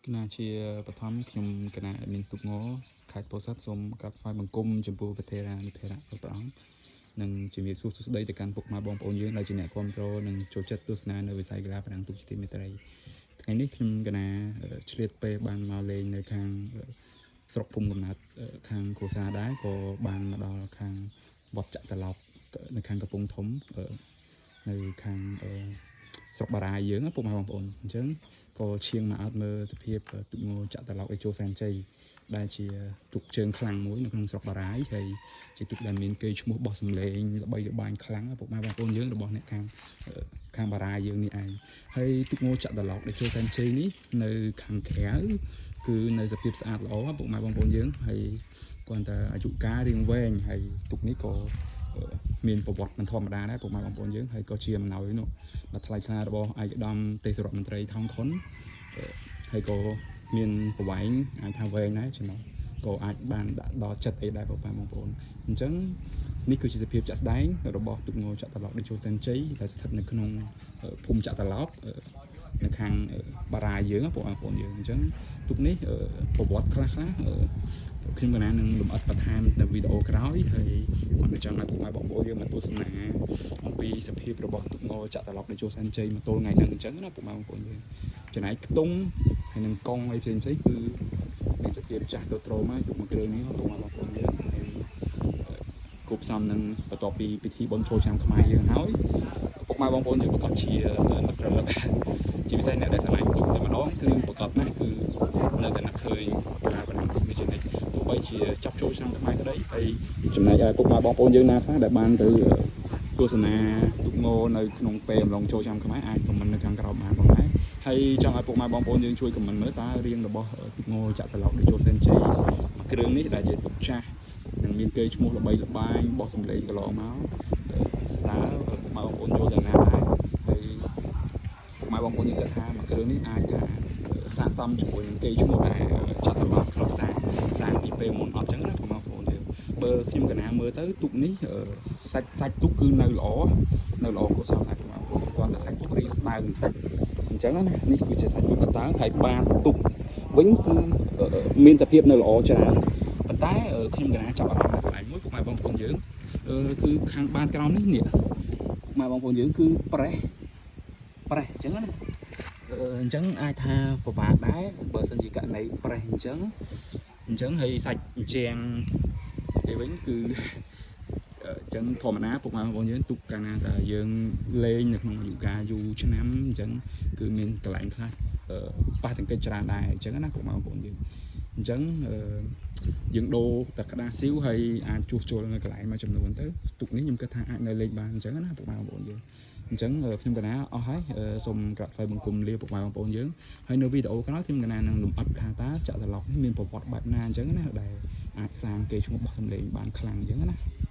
កណាជាបឋមខ្ញុំកណាមានទុកងខេត្តពោធិ៍សាត់សូមក្រាបថ្វាយបង្គំចំពោះព្រះថេរានុថេរៈគ្រប់ព្រះអង្គនិងជំរាបសួរសួស្តីទៅកាន់ពុកម៉ែបងប្អូនយើងដែលជាអ្នកគាំទ្រនិងចូលចិត្តទស្សនានៅវិស័យកីឡាប្រដាំងទូកជាទីមេត្រីថ្ងៃនេះខ្ញុំកណាឆ្លៀតពេលបានមកលេងនៅខាងស្រុកភូមិកំណើតខាងគ្រួសារដែរក៏បានមកដល់ខាងវត្តចក្រឡោកនៅខាងកំពង់ធំនៅខាងស្រុកបារាយយើងណាពុកម៉ែបងប្អូនអញ្ចឹងក៏ឈៀងមកអត់មើលសភាពទូកងចក្រឡោកអេជោសែនជ័យដែលជាទូកជើងខ្លាំងមួយនៅក្នុងស្រុកបារាយហើយជាទូកដែលមានកេរ្តិ៍ឈ្មោះបោះសម្លេងល្បីល្បាញខ្លាំងណាពុកម៉ែបងប្អូនយើងរបស់អ្នកខាងខាងបារាយយើងនេះឯងហើយទូកងចក្រឡោកអេជោសែនជ័យនេះនៅខាងក្រៅគឺនៅសភាពស្អាតល្អពុកម៉ែបងប្អូនយើងហើយគ្រាន់តែអាយុកាលរៀងវែងហើយទូកនេះក៏មានប្រវត្តិមិនធម្មតាដែរពុកម៉ែបងប្អូនយើងហើយក៏ជាអំណោយនោះដ៏ថ្លៃថ្លារបស់ឯកឧត្តមទេសរដ្ឋមន្ត្រីថោងខុនហើយក៏មានប្រវែងអាចថាវែងដែរចំណុះក៏អាចបានដាក់ដល់ចិត្តអីដែរពុកម៉ែបងប្អូនអញ្ចឹងនេះគឺជាសភាពចាក់ស្ដែងរបស់ទូកងចក្រឡោកតេជោសែនជ័យដែលស្ថិតនៅក្នុងភូមិចក្រឡោកនៅខាងបារាយយើងពុកបងប្អូនយើងអញ្ចឹងទូកនេះប្រវត្តិខ្លះខ្លះខ្ញុំកណានឹងលម្អិតបន្ថែមនៅវីដេអូក្រោយហើយគាត់ចង់ឲ្យពុកម៉ែបងប្អូនយើងមកទស្សនាអំពីសភាពរបស់ទូកងចក្រឡោកតេជោសែនជ័យមកទល់ថ្ងៃហ្នឹងអញ្ចឹងណាពុកម៉ែបងប្អូនយើងចំណែកខ្ទង់ហើយនឹងកង់អីផ្សេងផ្សេងគឺមានសភាពចាស់ទៅទ្រោមហើយទូកមួយគ្រឿងនេះពុកម៉ែបងប្អូនយើងហើយគប់សំនឹងបន្ទាប់ពីពិធីបុណ្យចូលឆ្នាំខ្មែរយើងហើយពុកម៉ែបងប្អូនយើងប្រកាសជានឹករលឹកជាពិសេសអ្នកដែលស្រឡាញ់ទូកតែម្ដងគឺប្រកាសណាស់គឺនៅតែនឹកឃើញការបណ្ដាំទូកនេះជានិច្ចទោះបីជាចាប់ចូលឆ្នាំខ្មែរក្តីហើយចំណែកឯពុកម៉ែបងប្អូនយើងណាខ្លះដែលបានទៅទស្សនាទូកងនៅក្នុងពេលអំឡុងចូលឆ្នាំខ្មែរអាច comment នៅខាងក្រោមបានផងដែរហើយចង់ឲ្យពុកម៉ែបងប្អូនយើងជួយ comment មើលតើរៀងរបស់ទូកងចក្រឡោកតេជោសែនជ័យមួយគ្រឿងនេះដែលជាទូកចាស់នឹងមានកេរ្តិ៍ឈ្មោះល្បីល្បាញបោះសម្លេងកន្លងមកតើពុកម៉ែបងប្អូនយល់យ៉ាងណាដែរហើយពុកម៉ែបងប្អូនយើងគិតថាមួយគ្រឿងនេះអាចថាស័ក្តិសមជាមួយនឹងកេរ្តិ៍ឈ្មោះដែលចក្រឡោកធ្លាប់សាងសាងពីពេលមុនអត់ចឹងណាពុកម៉ែបងប្អូនយើងបើខ្ញុំកណាមើលទៅទូកនេះសាច់សាច់ទូកគឺនៅល្អនៅល្អគួរសមដែរពុកម៉ែបងប្អូនគ្រាន់តែសាច់ទូករៀងស្ដើងបន្តិចអញ្ចឹងណានេះគឺជាសាច់ទូកស្ដើងហើយបាតទូកវិញគឺមានសភាពនៅល្អច្រើនប៉ុន្តែខ្ញុំកណាចាប់អារម្មណ៍កន្លែងមួយពុកម៉ែបងប្អូនយើងគឺខាងបាតក្រោមនេះនេះពុកម៉ែបងប្អូនយើងគឺប្រេះប្រេះអញ្ចឹងណាអញ្ចឹងអាចថាពិបាកដែរបើសិនជាករណីប្រេះអញ្ចឹងអញ្ចឹងហើយសាច់អញ្ជាងឯវិញគឺអញ្ចឹងធម្មតាពុកម៉ែបងប្អូនយើងទុកកាលណាតែយើងលេងនៅក្នុងអាយុកាលយូរឆ្នាំអញ្ចឹងគឺមានកន្លែងខ្លះប៉ះទង្គិចច្រើនដែរអញ្ចឹងណាពុកម៉ែបងប្អូនយើងអញ្ចឹងយើងដូរតែក្តារស៊ីវហើយអាចជួសជុលនៅកន្លែងមួយចំនួនទៅទុកនេះខ្ញុំគិតថាអាចនៅលេងបានអញ្ចឹងណាពុកម៉ែបងប្អូនយើងអញ្ចឹងខ្ញុំកណាអស់ហើយសូមក្រាបថ្វាយបង្គំលាពុកម៉ែបងប្អូនយើងហើយនៅវីដេអូក្រោយខ្ញុំកណានឹងលម្អិតថាតើចក្រឡុកនេះមានប្រវត្តិបែបណាអញ្ចឹងណាដែលអាចសាងកេរ្តិ៍ឈ្មោះបោះសម្លេងបានខ្លាំងអញ្ចឹងណា។